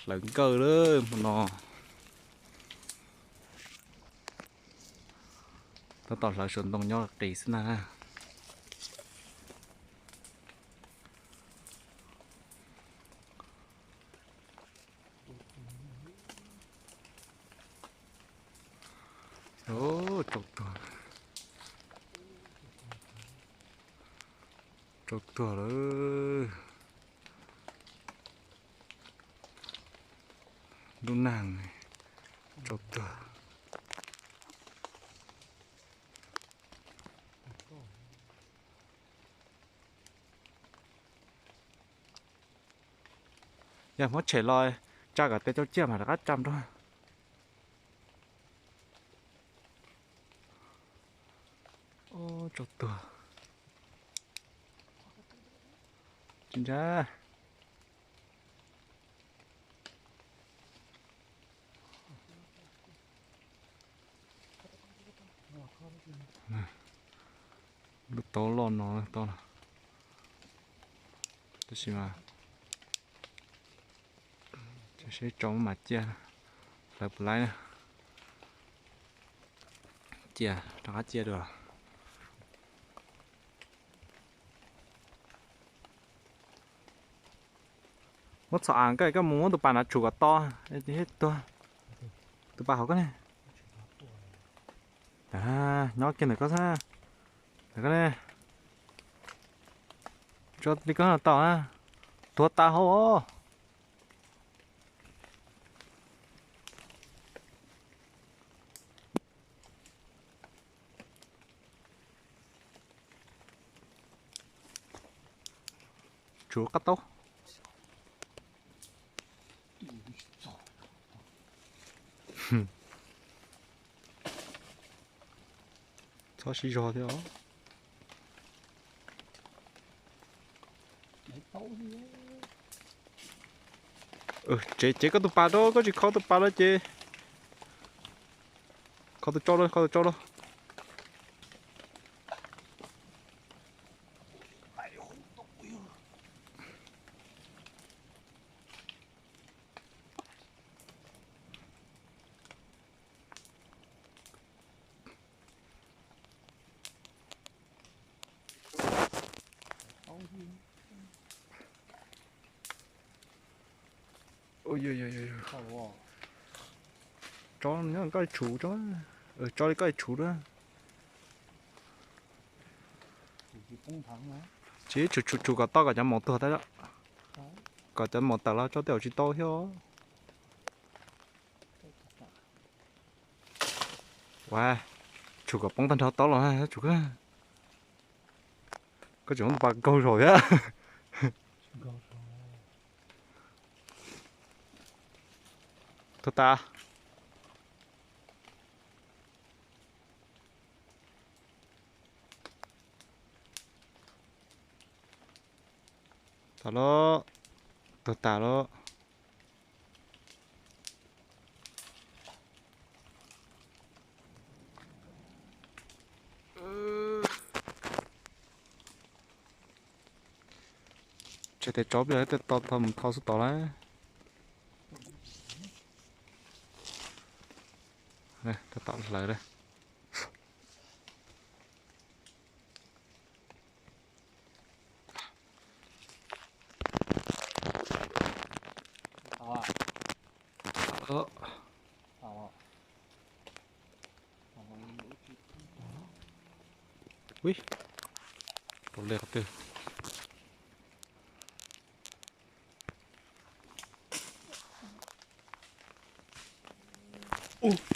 Hlawv nkawj lawm hmo no. Tab tom hlawv saum ntoo nyob qis xwb na. Tsau tuag, tsau tuag lawm. Lub nag tsau tuag. Yog muab tshem los tsa kom tes tsau ciaj mas rov qab tsa nrog. Tsau tuag. Tsis ntsa. Lub taub loj no tau, tab sis mas seb tso mas cia, hlawv puas laib na. Cia, rov qab cia dua. Muab txhom as koj, koj mus muab tus pas no tshum kom to, tuag. Tus pas hauv koj ne. Nyob kiag ntawm koj xwb. Ntawm koj ne. Tso li koj no tau na. Tuag tas hauv os. Tshuav qab taub. Txhob siv zog thiab os. Tsev, cev koj tus pas rau, koj tsis kho tus pas los ces kho tus tsau los, kho tus tsau los. Tso nyob koj tshum tso, tso li koj tshum na. Tsis tshum, tshum kom tau kom cov maum tuag tas, kom cov maum tawm los tso tej zaum tsis tau thiab. Ua, tshum kom poob tag nrho taub los tshum. Koj tseem muab tus pas kaug zaum thiab. Tuag tas. Tas lawm, tuag tas lawm. Tseg tes tsov pliag, tej to tau mus thau xub tod lawm. Tab tom hlawv lawm. Ui, rau lej qhov twg. Ub,